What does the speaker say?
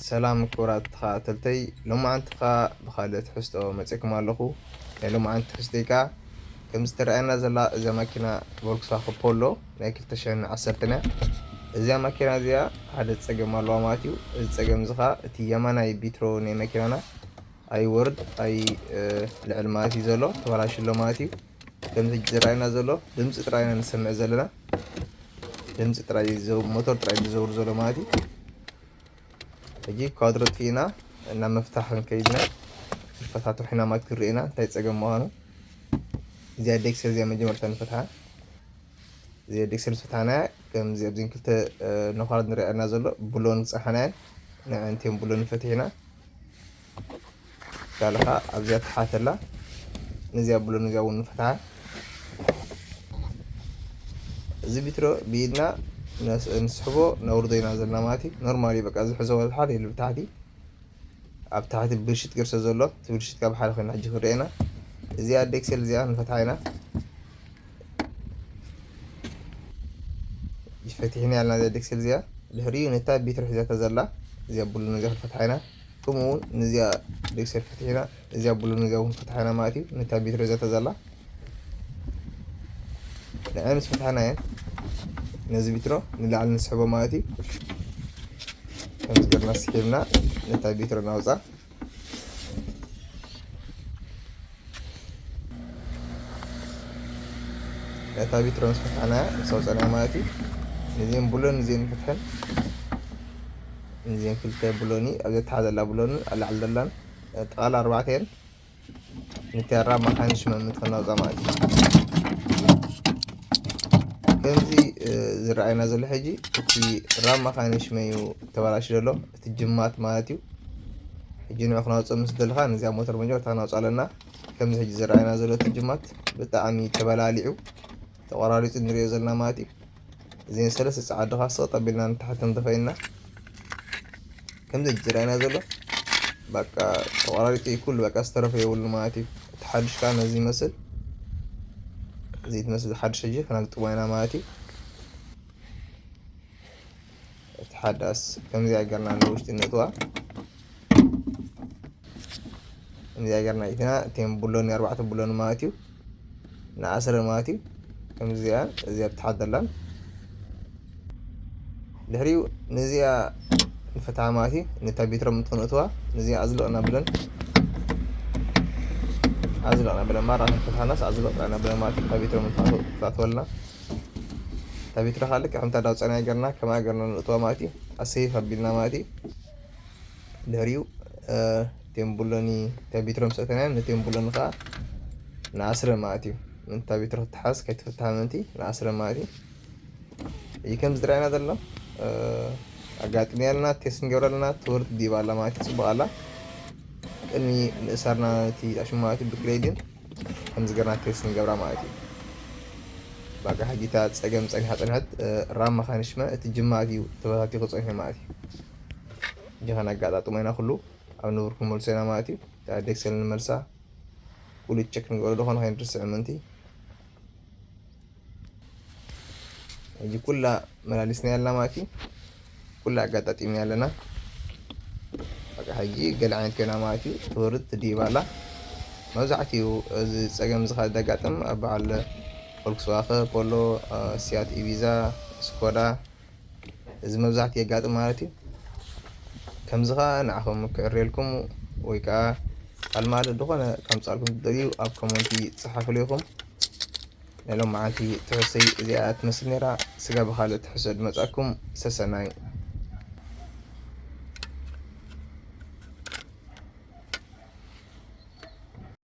ሰላም ክቡራት ተኸታተልተይ፣ ሎማዓንቲ ኸኣ ብኻልእ ትሕዝቶ መጺእኩም ኣለኹ። ናይ ሎማዓንቲ ትሕዝቶይ ከኣ ከምዚ ትረኣየና ዘላ እዛ ማኪና ቮልክስዋገን ፖሎ ናይ ክልተ ሽሕን ዓሰርተን እያ። እዚኣ ማኪና እዚኣ ሓደ ጸገም ኣለዋ ማለት እዩ። እዚ ጸገም እዚ ኸኣ እቲ የማናይ ቢትሮ ናይ መኪናና ኣይወርድ ኣይ ልዕል ማለት እዩ ዘሎ፣ ተበላሽሎ ማለት እዩ። ከምዚ ሕጂ ዝረኣየና ዘሎ ድምፂ ጥራይ ኢና ንሰምዕ ዘለና። ድምፂ ጥራይ እዩ ዘው- ሞተር ጥራይ እዩ ዝዘውር ዘሎ ማለት እዩ። ሕጂ ኳድሮ ጥፊእና እና መፍታሕ ክንከይድ ኢና። ንፈታትሖ ኢና ማለት ክንርኢ ኢና እንታይ ፀገም ምዃኑ። እዚኣ ዴክሰል እዚኣ መጀመርታ ንፈትሓ። እዚኣ ዴክሰል ዝፈትሓናያ ከምዚ ኣብዚን ክልተ ነዃል ንሪኣና ዘሎ ብሎን ዝፀሓናየን ንዕንቴን ብሎን ፈትሒና። ካልኻ ኣብዚኣ ተሓተላ ነዚኣ ብሎን እዚኣ እውን ንፈትሓ። እዚ ቢትሮ ብኢድና ነስ- ንስሕቦ ነውርዶ ኢና ዘለና ማለት እዩ። ኖርማሊ በቃ ዝሕዞ ወልሓል የሉ ብታሕቲ ኣብ ታሕቲ ብልሽት ገርሰ ዘሎ እቲ ብልሽት ካብ ሓደ ኮይና ሕጂ ክንሪአ ኢና። እዚኣ ዴክሰል እዚኣ ንፈትሓ ኢና። ፈቲሕና ያልና እዚኣ ዴክሰል እዚኣ ድሕሪኡ ነታ ቢትሮ ሒዛታ ዘላ እዚኣ ብሎን እዚኣ ክንፈትሓ ኢና። ከምኡ እውን ነዚኣ ዴክሰል ፈቲሕና እዚኣ ብሎን እዚኣ እውን ፈትሓ ኢና ማለት እዩ። ነታ ቢትሮ ሒዛታ ዘላ ንዐ ምስ ፈትሓና እየን ነዚ ቢትሮ ንላዕሊ ንስሕቦ ማለት እዩ። ከምዚ ገርና ስሒብና ነታ ቢትሮ ናውፃ። ነታ ቢትሮ ምስ ፈትሓናያ ምስ ኣውፀናያ ማለት እዩ። ነዚአን ብሎን ነዚአን ንፈትሐን ነዚአን ክልተ ብሎኒ ኣብ ዘተሓዘላ ብሎንን ኣብ ላዕሊ ዘላን ጠቓላ ኣርባዕተ እየን። ነቲ ራም መካኒዝም ምት ከናውፃ ማለት እዩ። ከምዚ ዝረኣየና ዘሎ ሕጂ እቲ ራም መካኒዝም እዩ ተበላሽ ዘሎ እቲ ጅማት ማለት እዩ። ሕጂ ንዑ ክናውፅእ ምስ ደልካ ነዚኣ ሞተር መጀመርታ ክናውፃ ኣለና። ከምዚ ሕጂ ዝረኣየና ዘሎ እቲ ጅማት ብጣዕሚ ተበላሊዑ ተቆራሪፁ ንሪኦ ዘለና ማለት እዩ። እዚን ሰለስተ ፃዓዱ ኻስቕ ጠቢልና ንታሕቲ እንተኸይንና ከምዚ ዝረኣየና ዘሎ በቃ ተቆራሪፁ እዩ ኩሉ በቃ ዝተረፈ የብሉ ማለት እዩ። እቲ ሓዱሽ ከዓ ነዚ ይመስል እዚ ትመስል ሓዱሽ ሕጂ ክነግጥሞ ኢና ማለት እዩ። እቲ ሓዳስ ከምዚኣ ገርና ንውሽጢ ነጥዋ እዚኣ ገርና ኢትና እቲን ብሎኒ ኣርባዕተ ብሎኒ ማለት እዩ ንኣስረ ማለት እዩ። ከምዚኣ እዚኣ ብትሓደላን ድሕሪኡ ነዚኣ ንፈትሓ ማለት እዩ። ነታ ቢትሮ ምትክንእትዋ ነዚኣ ኣዝልቕ እናብለን ኣዝልቕ እናብለን ማራ ንፈትሓናስ ኣዝልቕ እናብለን ማለት እዩ። እታ ቢትሮ ምትክንእትወልና እታ ቢትሮ ካልእ ከምታ ዳውፀና ገርና ከማ ገርና ንእትዋ ማለት እዩ። ኣሰይፍ ኣቢልና ማለት እዩ። ድሕሪኡ ቴምቡሎኒ ተቢትሮ ምስ ኣተናዮ ንቴምቡሎኒ ከዓ ንኣስረ ማለት እዩ። ምንታ ቢትሮ ክትሓዝ ከይትፍትሃ ምንቲ ንኣስረ ማለት እዩ። እዩ ከም ዝረኣየና ዘሎ ኣጋጥሚ ኣለና ቴስት ንገብረ ኣለና ትወርድ ዲባ ኣላ ማለት እዩ። ፅቡቅ ኣላ ቅድሚ ምእሳርና ነቲ ኣሽሙ ማለት እዩ ብክለይድን ከምዚ ገርና ቴስት ንገብራ ማለት እዩ። ባቃ ሕጂታ ፀገም ፀኒሓ ፀንሐት ራም መካኒሽመ እቲ ጅማት እዩ ተበታቲኩ ፀኒሑ ማለት እዩ። ጀኻን ኣጋጣጥሞ ኢና ኩሉ ኣብ ንቡር ክንመልሶ ኢና ማለት እዩ። እታ ዴክሰል ንመልሳ ኩሉ ቸክ ንገብሮ ዶ ኾነ ከይንርስዕ ምንቲ ሕጂ ኩላ መላሊስና ያልና ማለት እዩ። ኩላ ኣጋጣጢምና ኣለና። በቃ ሕጂ ገለ ዓይነት ኮይና ማለት እዩ። ትወርድ ትድይብ ኣላ። መብዛሕትኡ እዚ ፀገም እዚ ካብ ዘጋጥም ኣብ በዓል ፎልክስዋገን ፖሎ፣ ሲያት ኢቢዛ፣ ስኮዳ እዚ መብዛሕትኡ የጋጥም ማለት እዩ። ከምዚ ኸዓ ንዓኹም ክዕርየልኩም ወይ ከዓ ቃል ማለት ዝኾነ ከምፃልኩም ትደልዩ ኣብ ኮመንቲ ፀሓፉለይኹም። ናይ ሎም መዓልቲ ትሕዝቶይ እዚኣ ትመስል ነይራ። ስጋ ብኻልእ ትሕዝቶ ድመፃኩም ሰሰናዩ።